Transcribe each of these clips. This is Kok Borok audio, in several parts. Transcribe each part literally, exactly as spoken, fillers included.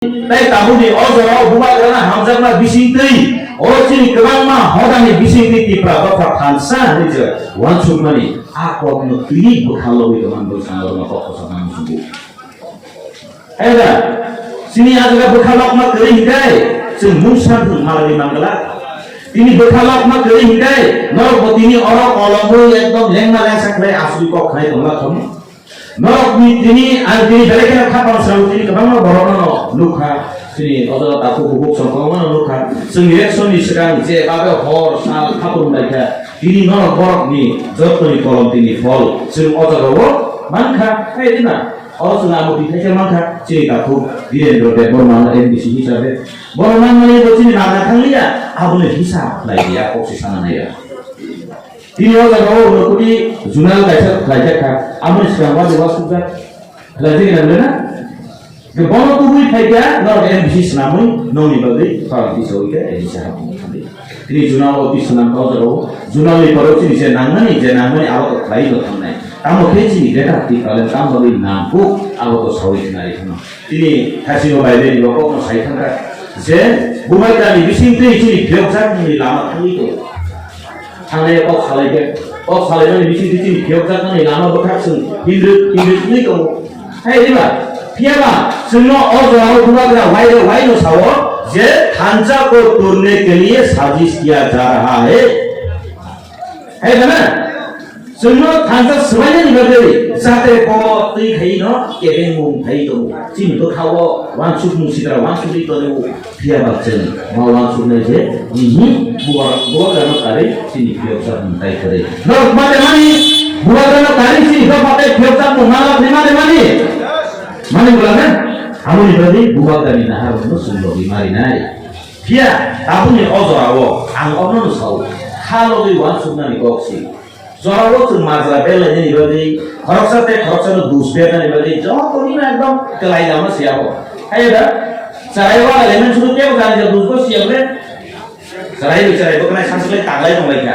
Tai tabukni o jorao bubagrano hamjakma bisingtwi, oro chini kwbangma hodani bisingtwi Tipra dopha thansa hwnwi je uansukmani a kokno twi bwkha logwi tongmani bwskango rwma kok kochakna muchungo. Eda, chini a jaga bwkha lokma kwrwi hinkhe chwng mungsa thwng malwi mangala. Tini bwkha lokma kwrwi hinkhe norokbo tini oro kolomwi ekdom lengma lengsa khlai asugwi kok khlai tongla thangwi. Norokni tini, ang tini belai kheno khapang srang tini kwbangma borokno nukha, chini o jaga takhuk bukhuk song kwbangmano nukha. Chwng election ni swkang je babe hor sal khapung laikha, tini norok borokni jotoni kolom tini phol. Chwng o jagao mankha, hai rina, oro chwng abo twi thaisa mankha, chini takhuk Birendra Debbarma M D C hisabe. Bono manmani bo chini nana thangliya, aboni hisab khlaiya, kok se sana naiya. Tini o jaga o ungno koti junal kaisa khlaijak kha. Amoni swkang wansukjak khlaijak nang le na? Bono tubui phaikha norok M D C swnamwi nongni bagwi pharang tisawi khe M D C ha. Tini junal office swnam kha o jaga o. Junal ni pore chini je nangmani, je nangmani abo to khlai no thangnai. Tamo khe chini greater Tipraland tamo bagwi nangkuk abo to sawi khnari kheno. Tini thasino bai bai ni bo kokno sai thangkha. Je bubagrani bisingtwi chini phiyokjakmani lama thangwi tongo. Thangnai kok salai khe, kok salaimani bisingtwi chini phiyokjakmani lama bwkhak chwng himrwk himrwk wngwi tongo. Hai diba? Phiyaba chwngno o jorao bubagra wairo waino sao je thansa ko turne ke liye sajish kiya ja raha hai. Hai da na? Chwngno thansa swbainani bagwi jate bo twi khaino kebengmung phai tongo. Chini bwkhao uansukmung sitra uansugwi tongo. Phiya ba chwng ma uansuknai je, mhm, bubagra, bubagrano karwi chini phiyoksa mung tai kwrwi. Norok ma de mani, bubagrano karwi chini dopha tei phiyoksa mung ma lakni ma de mani. Mani bwla na? Aboni bagwi bubagrani naharmungno chwng logi marinai. Phiya tabukni o jorao ang onono sao, kha logwi uansuknani kok si. Jorao chwng majra belainani bagwi, khoroksa tei khoroksano dus bernani bagwi, joto nino ekdom kwlai lama se abo. Hai da, chwrai wala lemon suru kebo jani ja dus bo siyam le. Chwrai bai chwrai bwkhanai sansukle tanglai tonglaikha.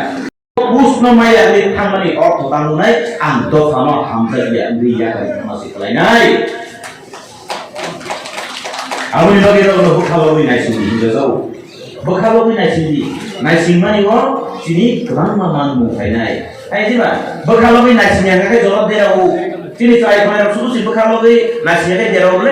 Busno maya ri thangmani ortho tangnai, ang dophano hamjakya wngwi yakari thangma se kwlainai. Aboni bagwi rokno bwkha logwi naisingdi hinjajao. Bwkha logwi naisingdi. Naisingmani o chini kwbangma manmung phainai. Hai diba? Bwkha logwi naisingya hwnkhe jorok derao. Chini chwrai khwlairok sudu si bwkha logwi naisingya khe derao le.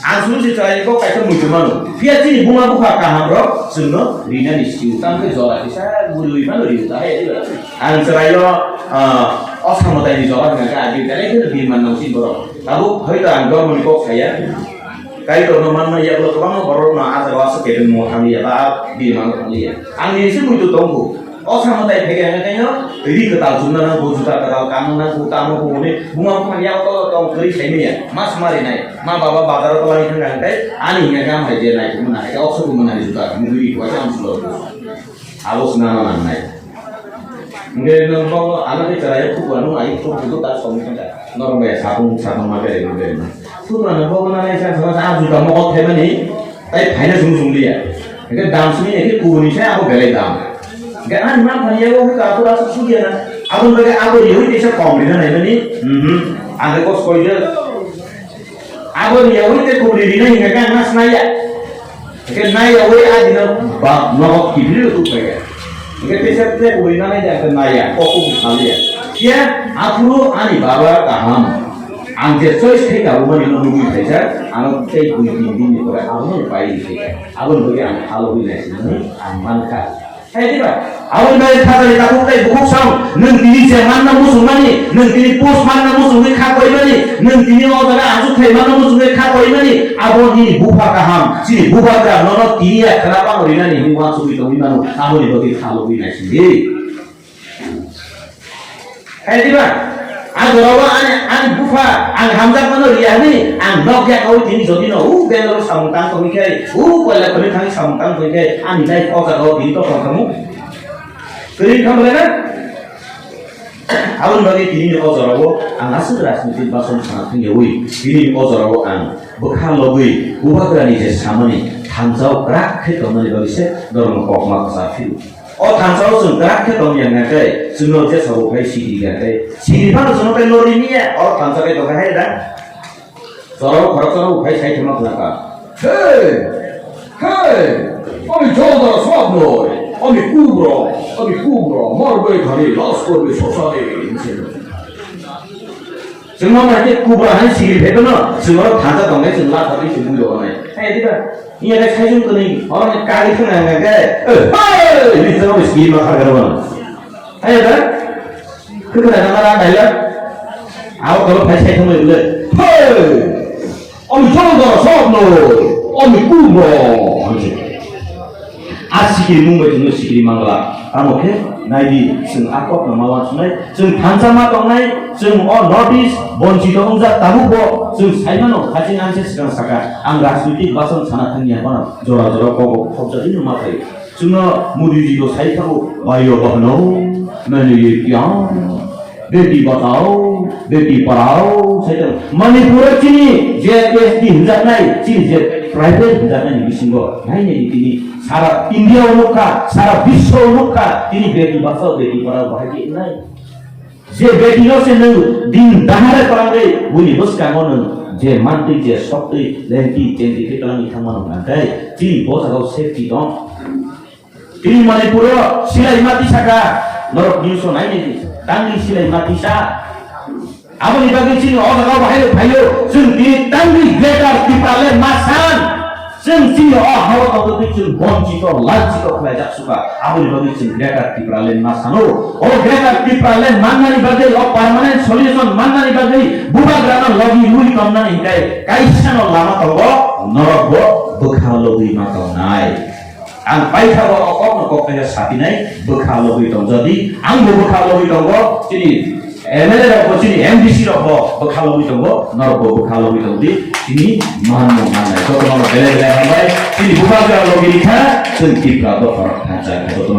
Ang sudu si chwrai kok kaisa muitu mano. Phiya chini buma bupha kaham rok chwngno rinani sio. Tamkhe jora kisa guriwi mano rio ta hai diba? Ang chwraio, ah, osamwtaini jora hwnkhe agi belai kheno birman nang si borok. Tabuk hoito ang dormoni kok saya. Kaitorno manma yagulo kwbangma borokno ah jagao aswk kebengmung thangliya ba ah bini mano thangliya. Ang nini se muitu tongkhu. O samwtai phege hwnwi kaino ri kwtal chumna nangkhu, juta kwtal kanna nangkhu, tamo bumuni buma bumani yak tolo tong kwrwi saimanya. Mas marinai. Ma baba bazaro tolani thangkha hwnkhe ani hwnkhe gam hai je naikhukmani hai khe oksukmani juta mugwi ri khe ang sulo. Abo swnamna nangnai. Hwnkhe nwng bobo ano khe chwraio khukla nung ai khuk khuk ta songwi thangkha. Norok bai sakung sakung ma berai ma berai ma. Khukla no bobo nanai sa sa sa juta mokol khaimani tai phaina sung sung liya. Hwnkhe dam simi ekhe kubuni sai abo belai dam. Hwnkhe ani ma phani yago hwnkhe abo rasa sugiya na. Aboni bagwi abo riwi teisa kom rina naimani. Mhm. Ang khe kos koijak. Abo riyawi tei kubuni rinai hingkha khe ang ma snaiya. Hingkhe naiyawi a dino ba nogo kiphilwi rw tuklaikha. Hingkhe teisa tei kubuni nanai de ang khe naiya, kok kubuni saliya. Phiya aphuru ani baba kaham. Ang je choice khe kabumani no nugwi phaisa, ano tei dui tin din ni pore abono bai rw phaikha. Aboni bagwi ang khalogwi naisinani ang mankha. Hai diba? Aboni bagwi thajani takhuk tei bukhuk song, nwng tini je manna muchungmani, nwng tini post manna muchungwi kha koimani, nwng tini o jaga achukthai manna muchungwi kha koimani, abo nini bupha kaham, chini bubagra nono tini ya khwna bang rinani hinwi uansugwi tongwi mano, aboni bagwi khalogwi naisingdi. Hai diba? Ang jorao ani, ani bupha, ang hamjakmano riya hwnwi, ang nok yak kaui tini jodi no, u Bangalore samung tang tongwi khai, u Koilakoni thangwi samung tang tongwi khai, ani life o jagao tini to tong tongmung. Kwrwi wngkha bwle na? Aboni bagwi tini o jorao ang aswk rajnitik bason sana thangyawi, tini o jorao ang bwkha logwi bubagrani je samani thangjao kwrak khe tongmani bagwi se norokno kokma kwchar phiro. O thansa o chwng kwrak khe tong ya hwnkhe, chwngno jesa bo phai sikiri ya khe, sikiri phano chwngno tei lori niya, o thansa bai tongkha hai da. Chorao khorok chorao bo phai sai thangma phlaka. Hey! Hey! Ami jodar sab noi, ami kubra, ami kubra, marbe khani, las korbe sosani. Chwng ma mai khe kubra hai siri phai phano, chwng oro thansa tongnai, chwng la thari chwng bui rok nai. Hai diba? Iya dai sai jung toni, oro ni kari thang nang nang khe. Hey! Ini chwng siri ma khar kar ban. Hai da? Khwkhwna na mara naila. Abo kolo phai sai thangwi le. Hey! Ami cholo dara sab no. Ami kumo. A sikiri mung bai chwngno sikiri mangla. Tamo khe naidi chwng a kokno ma wansuknai. Chwng thansa ma tongnai. Chwng o North East bonchito wngjak tabuk bo chwng sai mano haching anse swkang saka. Ang rajnitik bason sana thangya phano jora jora kok kok thopjagwi no ma khaio. Chwngno Modi ji bo sai thango, "Bhaiyo bahno, maine ye kya? Beti bachao, beti padhao," sai thango. Manipur o chini je S D hinjaknai, chini je private hinjaknai ni bisingo, nai nai tini sara India o nukha, sara biswa o nukha, tini beti bachao, beti padhao bahai khe wngnai. Je beti no se nwng din dahare twlangwi, bini bwskango nwng je mantwi, je soktwi, lengtwi, chengtwi khe twlangwi thangmano hwnkhe, chini bo jagao safety tong. Tini Manipur o silai ma tisa kha, norok news o nai nai di, tangwi silai ma tisa. Aboni bagwi chini o jagao bahai rok phaio, chwng tini tangwi Greater Tipraland ma san. Chwng chini o hao tongwi chwng bonchito, lanchito khlaijak sukha. Aboni bagwi chwng Greater Tipraland ma sano. O Greater Tipraland mannani bagwi, o permanent solution mannani bagwi, bubagrano logi lui tonnani hinkhe kaisano lama tongo, norok bo bwkha logwi ma tongnai. Ang paithago o kokno kok kaiya sapinai, bwkha logwi tong. Jodi ang bo bwkha logwi tongo, chini M L A rok bo, chini M D C rok bo bwkha logwi tongo, norok bo bwkha logwi tong di, chini man no mannai. Jotono belai belai hambai, chini bubagra logi ni kha, chwng Tipra dopha rok thansa kha, jotono